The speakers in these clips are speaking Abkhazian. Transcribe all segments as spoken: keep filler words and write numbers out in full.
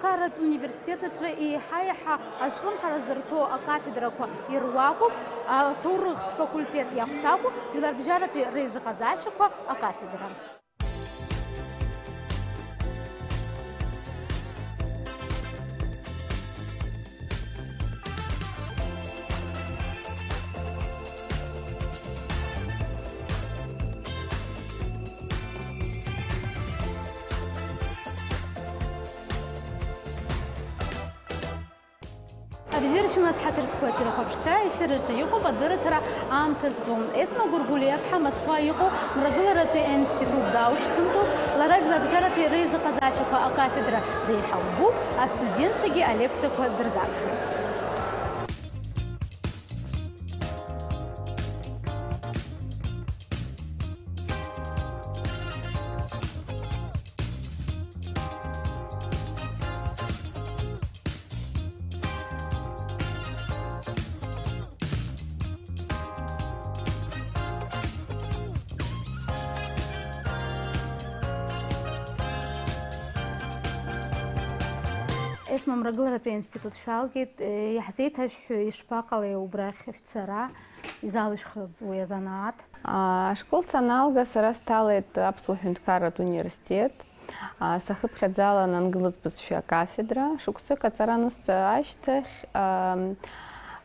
Аҳәынҭқарратә университет аҿы еиҳа-еиҳа азҿлымҳара зырҭо акафедрақәа ируакуп, аҭоурыхтә факультет иахәҭакуп, жәларбжьаратәи реизыҟазаашьақәа акафедра. Абзиара шәымаз, ҳаҭыр зқәу ателехәаԥшцәа, ефир аҿы иҟоуп адырраҭара Аамҭа зтәу. Есма Гәыргәлиаԥҳа Москва иҟоу Мрагыларатәи аинститут даушьҭымҭоуп, лара жәларбжьаратәи реизыҟазаашьақәа акафедра деиҳабуп, астудентцәагьы алекциақәа дырзаԥхьоит. Есма, Мрагыларатәи аинститут шәалгеит, иаҳзеиҭашәҳәо ишԥаҟалеи убрахь шәцара, изалышәхыз уи азанааҭ? А, ашкол саналга, сара сҭалеит Аԥсуа ҳәынҭқарратә университет. А, сахыԥхьаӡалан ангылатә бызшәа акафедра. Шықәсык аҵара анысҵа ашьҭахь, ам,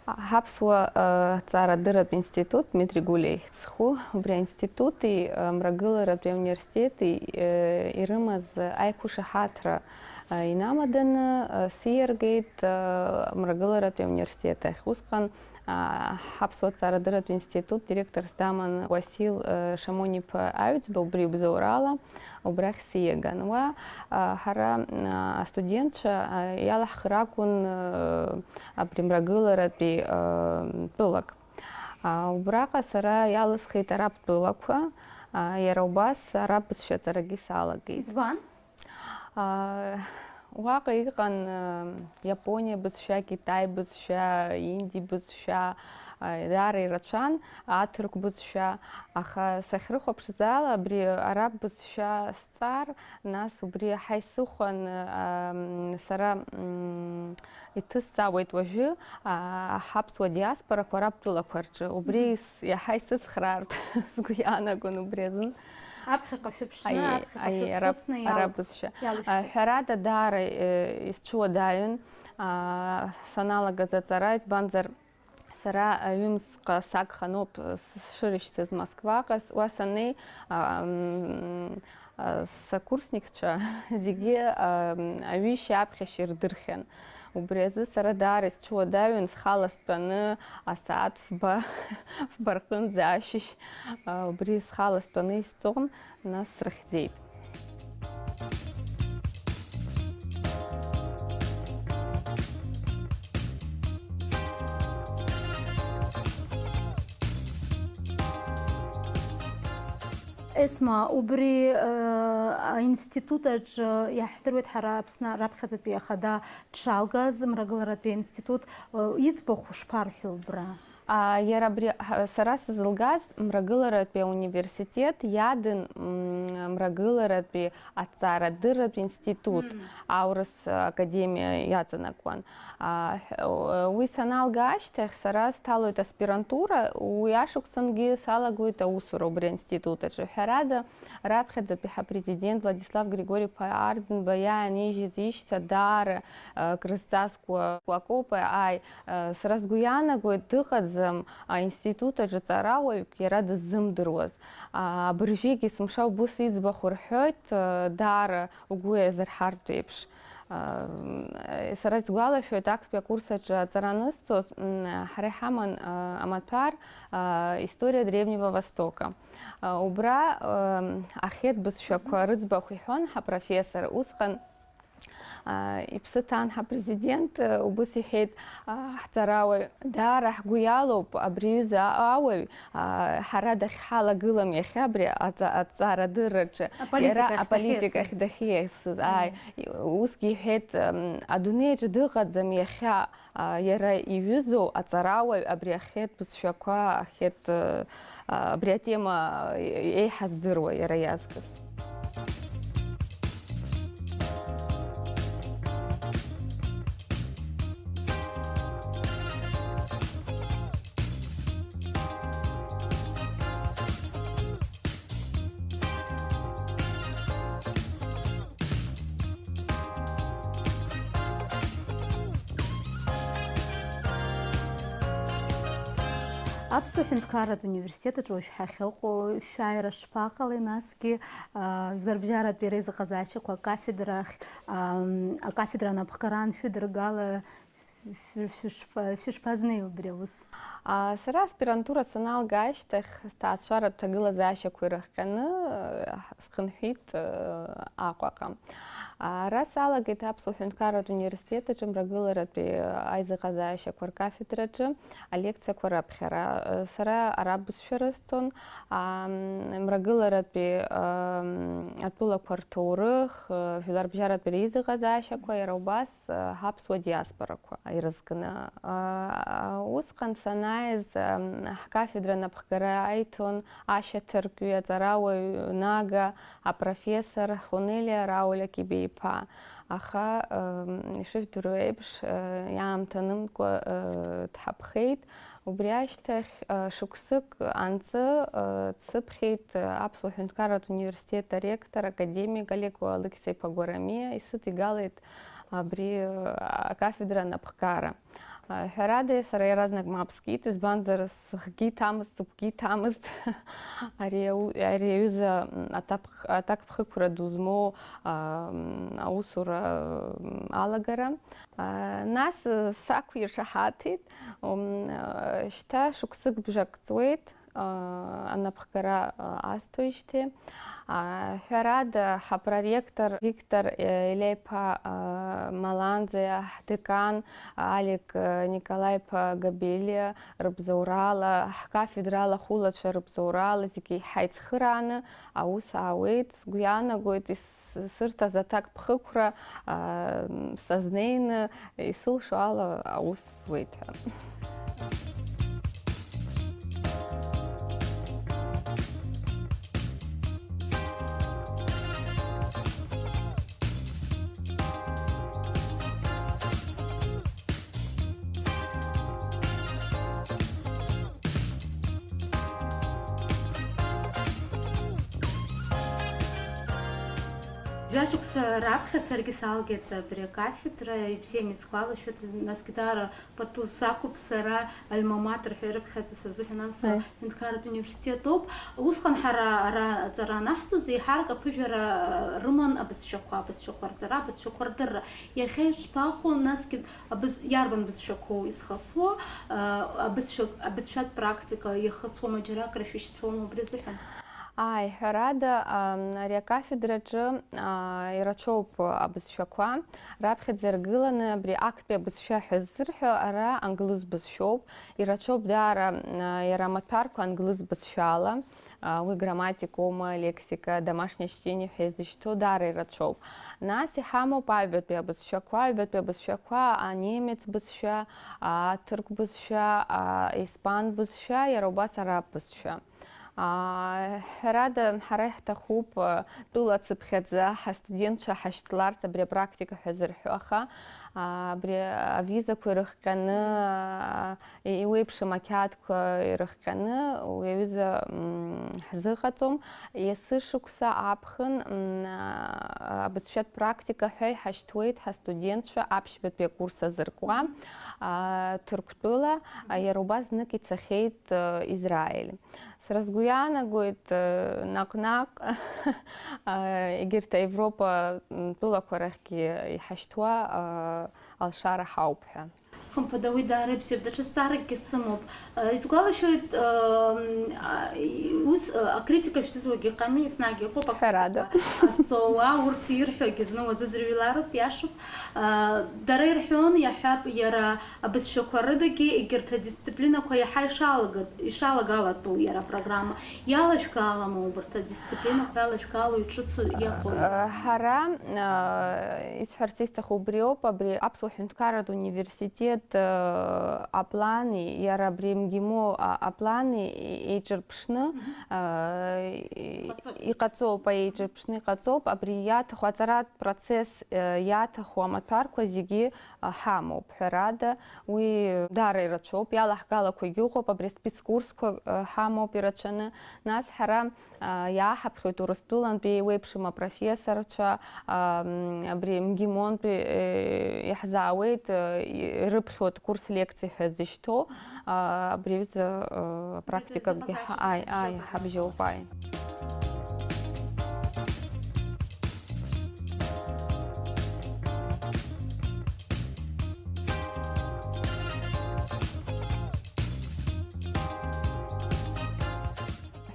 ҳаԥсуа, а, ҭҵаарадырратә институт, Дмитри Гәлиа ихьӡ зху, убри аинститути, а, Мрагыларатәи ауниверситети, а, ирымаз аиқәышаҳаҭра, а, инамаданы, а, сиаргеит, а, Мрагыларатәи ауниверситет ахь. Усҟан аа, ҳаԥсуа ҭҵаарадырратә институт директорс даман Уасил, э, Шамониԥа Аҩӡба, убри убзоурала убрахь сиаган. Уа, аа, ҳара, аа, астудентцәа, аа, иалаҳхыр акәын, э, абри мрагыларатәи, э, тәылак. Аа, убраҟа сара иалысхит араб тәылақәа, аа, иара убас араб бызшәа аҵарагьы салагеит. Избан? Аа, уаҟа иҟан, аа, Иапониа бызшәа, Китай бызшәа, Инди бызшәа, аа, даара ирацәан, аҭырқә бызшәа, аха сахьрыхәаԥшыз ала, абри араб бызшәа сҵар, нас убри иаҳа исыхәан, аа, сара, м, иҭысҵаауеит уажәы, аа, ҳаԥсуа диаспорақәа араб тәылақәа рҿы. Убри Мгм. ис-, иаҳа исыцхраартә сгәы иаанагон убри азын. Аԥхьаҟа шәыԥшны, Аиеи, аԥхьаҟа аиеи, ара, шәызхәыцны ара иалышәхуп. Бызшәа. Иалышәхуп. А, ҳәарада, даара, э, исцәыуадаҩын, а, саналагаз аҵара, избанзар, сара аҩымсҟа сагханоуп, с-, сшырышьҭыз Москваҟа, с-, уа саннеи, а, м, а, сокурсникцәа зегьы, а, м, аҩышьа аԥхьашьа ирдырхьан. Убри азы сара даара исцәыуадаҩын, схала стәаны, асааҭ фба, фба рҟынӡа ашьыжь, а, убри схала стәаны исҵон, нас срыхьӡеит. Есма, убри, э, аинститут аҿы иаҳдыруеит ҳара Аԥсны раԥхьаӡатәи ахада дшалгаз, Мрагыларатәи аинститут, э, иӡбахә шԥарҳәо убра? А, иара абри, ҳа, сара сызлгаз Мрагыларатәи ауниверситет иадын, м, Мрагыларатәи аҭҵаарадырратә институт, Мм. аурыс академиа иаҵанакуан. А, ҳ-, уи саналга ашьҭахь, сара сҭалоит аспирантура, уи ашықәсангьы салагоит аусура убри аинститут аҿы. Ҳәарада, раԥхьаӡатәи ҳапрезидент Владислав Григорий-иԥа Арӡынба иаанижьыз ишьҭа даара, а, крызҵазкуа акоуп, ааи, а, сара сгәы иаанагоит, дыҟаӡам аинститут аҿы ҵарауаҩк иара дыззымдыруаз. А, абыржәгьы есымша убыс иӡбахә рҳәоит, а, даара угәы иазырҳартә еиԥш. А, м, сара исгәалашәоит, актәи акурс аҿы аҵара анысҵоз, м, ҳара иҳаман, а, амаҭәар, а, «История Древнего Востока». А, убра, м, ахеҭ бызшәақәа рыӡбахә иҳәон ҳапрофессор. Усҟан, а, иԥсы ҭан ҳапрезидент, а, убыс иҳәеит, а, ҳҵарауаҩ, даара ҳгәы иалоуп абри аҩыза ауаҩ, а, ҳара дахьҳалагылам иахьа абри аҵа-, аҵарадырраҿы. Аполитика Иара ахь аполитика дахьиасыз. Ахь дахьиасыз, ааи. Мм. Усгьы иҳәеит, м, адунеи аҿы дыҟаӡам иахьа, а, иара иҩызоу аҵарауаҩ абри ахеҭ бызшәақәа, ахеҭ, а, абри атема еиҳа здыруа иара иазкыз. Аԥсуа ҳәынҭқарратә университет аҿы уажә ҳахьыҟоу шәааира шԥаҟалеи, насгьы, аа, жәларбжьаратәи реизыҟазаашьақәа акафедрахь, аа, акафедра анапхгара аншәыдыргала, шәы-, шәышԥа-, шәышԥазнеи убри аус? А, сара аспирантура саналга ашьҭахь, сҭаацәаратә ҭагылазаашьақәа ирыхҟьаны, а, схынҳәит, а, Аҟәаҟа. Ара салагеит Аԥсуа ҳәынҭқарратә университет аҿы мрагыларатәи аизыҟазаашьақәа ркафедраҿы алекциақәа раԥхьара. Сара араб бызшәа рысҭон, а, мрагыларатәи, а, атәылақәа рҭоурых, а, жәларбжьаратәи реизыҟазаашьақәа, иара убас, а, ҳаԥсуа диаспорақәа ирызкны. А, усҟан санааиз, а, ҳкафедра анапхгара аиҭон ашьаҭаркҩы, аҵарауаҩ нага, апрофессор Хонелиа Рауль Акибеиԥа. Аха, м, ишыжәдыруа еиԥш, ы, иаамҭанымкәа, ы, дҳаԥхеит. Убри ашьҭахь, ы, шықәсык анҵы, ы, дсыԥхьеит, ы, Аԥсуа ҳәынҭқарратә университет аректор, академик Олег Алықьса-иԥа Гәарамиа, исыдигалеит абри, ы, акафедра анапхгара. Ҳәарада, сара иаразнак мап скит, избанзар, схгьы иҭамызт, сыгәгьы иҭамызт. Ари ау-, ари аҩыза, м, аҭак-, аҭакԥхықәра ду змоу, а, м, аусура, м, алагара. А, нас, э, сақәиршаҳаҭит, м, а, шьҭа шықәсык бжак ҵуеит, а, анапхгара, а, асҭоижьҭеи. А, ҳәарада, ҳапроректор Виктор, э, Елеиԥа, а, Маланӡиа, ҳдекан, а, Алик, э, Николаи-иԥа Габелиа рыбзоурала, ҳкафедрала ахәылацәа рыбзоурала зегьы ҳаицхырааны аус аауеит. Сгәы иаанагоит, ис-, сырҭаз аҭакԥхықәра, а, сазнеины исылшо ала аус зуеит ҳәа. Жәашықәса раԥхьа саргьы салгеит абри акафедра, ибзианы исгәалашәоит, насгьы даара пату сақәуп сара, альма-матер ҳәа ирыԥхьаӡо сазыҳәан Аԥсуа Аи. ҳәынҭқарратә университет ауп. Усҟан ҳара ара аҵара анаҳҵоз, еиҳарак аԥыжәара рыман абызшәақәа, абызшәақәа рҵара, абызшәақәа рдырра. Иахьа ишԥаҟоу, насгьы абыз-, иарбан бызшәақәоу изхысуа, а, абызшәа-, абызшәатә практика иахысуама, џьарак рашәышьцәоума убри азыҳәан? Ааи, ҳәарада, ам, ари акафедраҿы, а, ирацәоуп абызшәақәа. Раԥхьаӡа иргыланы абри актәи абызшәа ҳәа ззырҳәо ара англыз бызшәоуп. Ирацәоуп даара, а, иара амаҭәарқәа англыз бызшәала, а, уи грамматикоума, лексика, домашнее чтение ҳәа изышьҭоу даара ирацәоуп. Нас иҳамоуп аҩбатәи абызшәақәа, аҩбатәи абызшәақәа анемец бызшәа, аҭырқә бызшәа, аиспан бызшәа, иара убас араб бызшәа. Аа, ҳәарада, ҳара иаҳҭахуп, а, тәыла цыԥхьаӡа ҳастудентцәа ҳашьҭларц абри апрактика ҳәа зырҳәо, аха, а, абри авизақәа ирыхҟьаны, а, иуеиԥшым ақьаадқәа ирыхҟьаны уи аҩыза, м, ҳзыҟаҵом. Есышықәса аԥхын, м, а, абызшәатә практика ҳәа иҳашьҭуеит ҳастудентцәа аԥшьбатәи акурс азыркуа, а, Ҭырқәтәыла, а, иара убас знык ицахьеит, а, Израиль. Сара сгәы иаанагоит, э, наҟ-наҟ, э, егьырҭ аевропа, м, тәылақәа рахьгьы иҳашьҭуа, э, алшара ҳауп ҳәа. Хымԥада, уи даара ибзиоуп. Даҽа зҵааракгьы сымоуп. Э, исгәалашәоит, э, м, а, и-, ус, э, акритика шәзызуагьы ыҟами, еснагь ыҟоуп. Ҳәарада. Акритика азҵаауа, урҭ ирҳәогьы зны уазыӡырҩлароуп, иашоуп. А, дара ирҳәон, иаҳҳәап, иара абызшәақәа рыдагьы егьырҭ адисциплинақәа иаҳа ишалага-, ишалагалатәу иара апрограмма. Иалашәгалама убарҭ адисциплинақәа, иалашәгало иҿыцу иаҟоу? Ҳара, а, исҳәарц исҭаху убриоуп, абри Аԥсуа ҳәынҭқарратә университет, а, аплани, иара абри МГИМО, а, аплани еиҿырԥшны, Мгм. а, и-, Иҟаҵоуп. Иҟаҵоуп, аиеиҿырԥшны иҟаҵоуп, абри иаҭаху аҵаратә процесс, э, иаҭаху амаҭәарқәа зегьы, э, ҳамоуп, ҳәарада, уи даара ирацәоуп, иалаҳгалақәагьы ыҟоуп, абри аспецкурсқәа, э, ҳамоуп ирацәаны, нас ҳара, э, иааҳаԥхьоит Урыстәылантәи еиуеиԥшым апрофессорцәа, а, м, абри МГИМОнтәи, э, иаҳзаауеит, э, и-, рыԥхьа Ҭоит курс лекциа ҳәа зышьҭоу, аа, абри аҩыза, аа, практикакгьы ҳа-, ааи, ааи, ҳабжьоуп, ааи.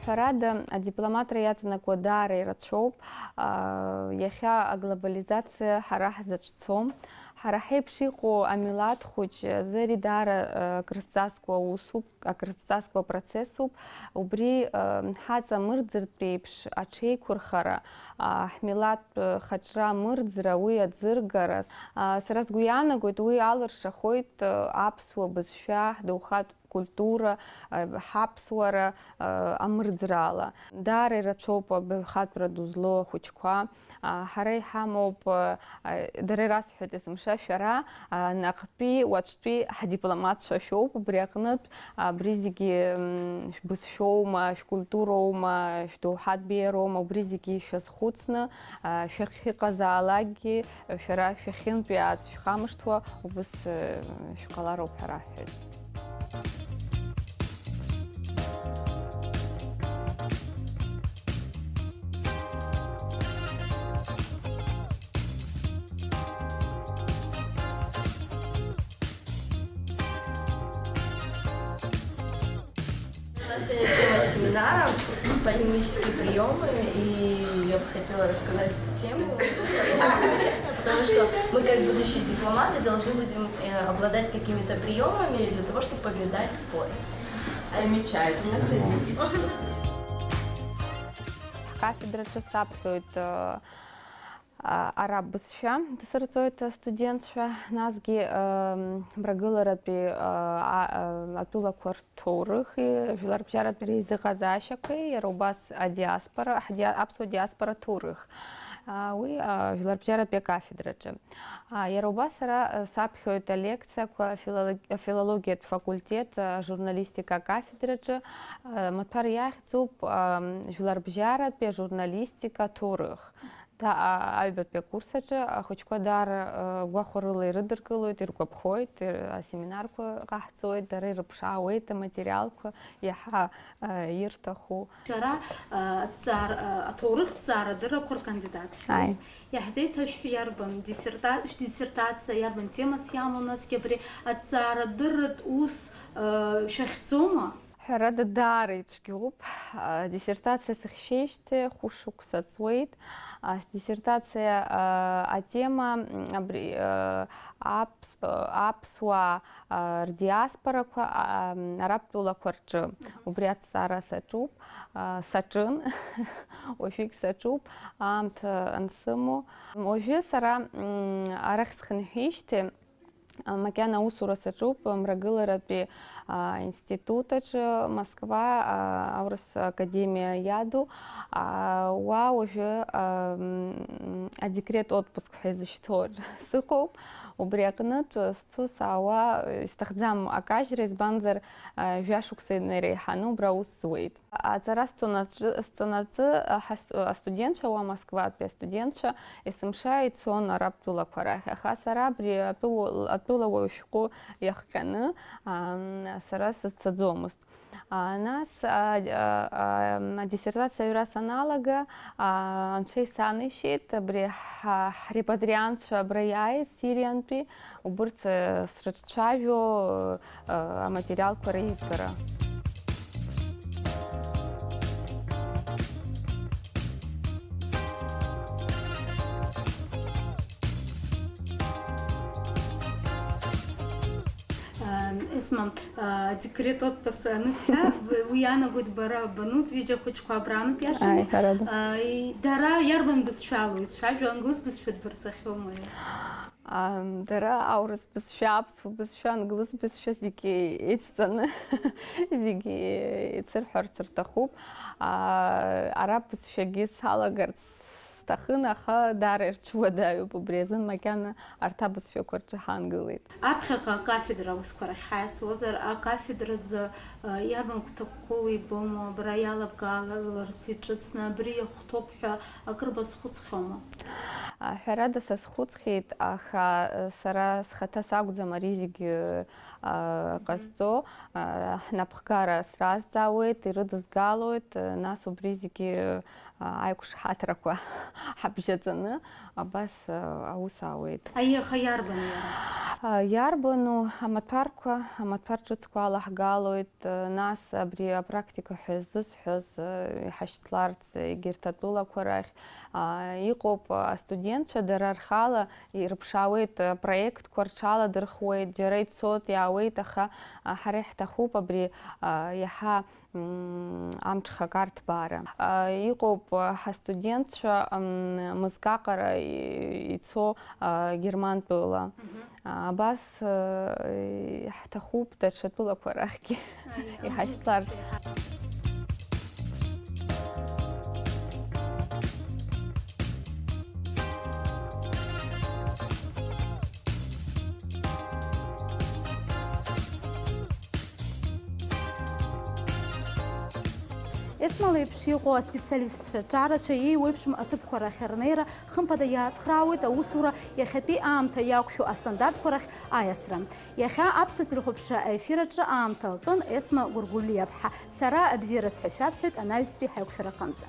Ҳәарада, адипломатра иаҵанакуа даара ирацәоуп. Аа, иахьа аглобализациа ҳара ҳзаҿцом. Ҳара ҳеиԥш иҟоу амилаҭ хәыҷ азы ари даара, аа, акрызҵазкуа усуп, акрызҵазкуа процессуп. Убри, аа, ҳаҵамырӡыртә еиԥш аҽеиқәырхара, аа, ҳмилаҭтә хаҿра амырӡра, уи аӡыргара. Аа, сара сгәы иаанагоит, уи алыршахоит, аа, аԥсуа бызшәа, ҳдоухатә культура, э, ҳаԥсуара, э, амырӡраала. Даара ирацәоуп абаҩхатәра ду злоу ахәыҷқәа. А, ҳара иҳамоуп, э, э, дара ирасҳәоит есымша, шәара, а, наҟтәи, уаҵәтәи ҳдипломатцәа шәоуп, убри аҟнытә, абри зегьы, м, шәбызшәоума, шәкультуроума, шәдоуҳатә беиароума, убри зегьы шәазхәыцны, а, шәахьыҟазаалакгьы, шәара шәахьынтәиааз шәхамышҭуа, убыс, э, шәҟалароуп ҳәа раҳҳәоит. У нас сегодня тема семинара — полемические приемы, и я бы хотела рассказать эту тему. Очень интересно, потому что мы, как будущие дипломаты, должны будем, э, обладать какими-то приемами для того, чтобы побеждать в споре. Замечательно, садитесь. Ҳкафедраҿы саԥхьоит, э, а, араб бызшәа дасырҵоит астудентцәа, насгьы, м, мрагыларатәи, а, а, а, атәылақәа рҭоурыхи, жәларбжьаратәи реизыҟазаашьақәеи, иара убас адиаспора, ҳдиа-, аԥсуа диаспора ҭоурых. А, уи, а, жәларбжьаратәи акафедраҿы. А, иара убас сара, а, саԥхьоит алекциақәа афилолог-, афилологиатә факультет, а, ажурналистика акафедраҿы. А, маҭәар иахьӡуп, а, жәларбжьаратәи ажурналистика аҭоурых. Да, а, аҩбатәи акурс аҿы ахәыҷқәа даара, а, гәахәарыла ирыдыркылоит, иргәаԥхоит, ир-, асеминарқәа ҟаҳҵоит, дара ирыԥшаауеит аматериалқәа иаҳа, а, ирҭаху. Шәара, а, аҭҵаара, а, аҭоурыхтә ҭҵаарадыррақәа ркандидат шәоуп. Ааи. Иаҳзеиҭашәҳәи, иарбан диссерта-, шәдиссертациа, иарбан темас иамоу, насгьы абри аҭҵаарадырратә ус, а, шәахьӡома? Ҳәарада, даара ицәгьоуп. Адиссертациа сыхьшьеижьҭеи хәышықәса ҵуеит. Адиссертациа, а, атема, м, абри, а, аԥс-, а, аԥсуаа, а, рдиаспорақәа, а, м, арабтәылақәа рҿы. Убри аҭҵаара саҿуп, а, саҿын, уажәыгь саҿуп, аамҭа ансымоу. Уажәы сара, м, арахь схынҳәижьҭеи, макьана аусура саҿуп Мрагыларатәи, а, институт аҿы, Москва, а, аурыс академиа иаду. А, уа уажәы, а, м, адекрет отпуск ҳәа изышьҭоу сыҟоуп. Убри аҟнытә сцо саауа исҭахӡам акажьра, избанзар, а, жәашықәса инареиҳаны убра аус зуеит. Аҵара сҵонаҵы-, сҵонаҵы, аҳа-, астудентцәа, уа Москватәи астудентцәа есымша ицон араб тәылақәа рахь, аха сара абри атәыуа-, атәылауаҩ шәҟәы иахҟьаны, ам, сара сызцаӡомызт. А, нас, а, а, а, адиссертациа аҩра саналага, а, анцәа исанишьеит, абри ҳа-, ҳрепатриантцәа абра иааит Сириантәи, убырҭ, э, срыҿцәажәо, э, аматериалқәа реизгара. Есма, а, декрет отпуск анышәҳәа, уи иаанагоит бара бануп, ҩыџьа хәыҷқәа абрануп, иашами? Ааи, ҳәарада. А, и-, дара иарбан бызшәала ицәажәо, англыз бызшәа дбырҵахьоума? Ам, дара аурыс бызшәа, аԥсуа бызшәа, англыз бызшәа зегьы еицҵаны, зегьы еицырҳәарц рҭахуп. А, араб бызшәагьы салагарц ҳҭахын, аха даара ирҽуадаҩуп, убри азын макьана арҭ абызшәақәа рҿы ҳаангылеит. Аԥхьаҟа акафедра аусқәа рахь ҳаиасуазар, акафедразы, э, иарбан гәҭакқәоу ибома, бара иалабгааларц иҿыцны абри иахәҭоуп ҳәа акыр базхәыцхьоума? Ҳәарада, сазхәыцхьеит, аха, э, сара схаҭа сакәӡам ари зегьы, э, ҟазҵо. Э, ҳнапхгара сразҵаауеит, ирыдызгалоит, э, нас убри зегьы, э, аиқәшаҳаҭрақәа ҳабжьаҵаны, абас, э, аус ауеит. Аиеи, аха иарбану иара? Э, иарбану, амаҭәарқәа, амаҭәар ҿыцқәа алаҳгалоит, э, нас абри апрактика ҳәа ззысҳәаз, э, иҳашьҭларц егьырҭ атәылақәа рахь, а, иҟоуп, астудентцәа дара рхала ирыԥшаауеит, а, проектқәа рҽаладырхуеит, џьара ицоит, иаауеит, аха, а, ҳара иаҳҭахуп абри, а, иаҳа, м, амҽхак арҭбаара. А, иҟоуп, а, ҳастудентцәа, м, мызкаҟара и-, ицо, а, Германтәыла. Мгм. Абас, э, ҳҭахуп даҽа тәылақәа рахьгьы иҳашьҭларц. Есма леиԥш иҟоу аспециалистцәа, ҿарацәа еиуеиԥшым аҭыԥқәа рахь рнеира хымԥада иаацхраауеит аусура иахьатәи аамҭа иақәшәо астандартқәа рахь аиасра. Иахьа аԥсуа телехәаԥшра аефир аҿы аамҭа лтәын Есма Гәыргәлиаԥҳа. Сара абзиараз ҳәа шәасҳәоит анаҩстәи ҳаиқәшәараҟынӡа.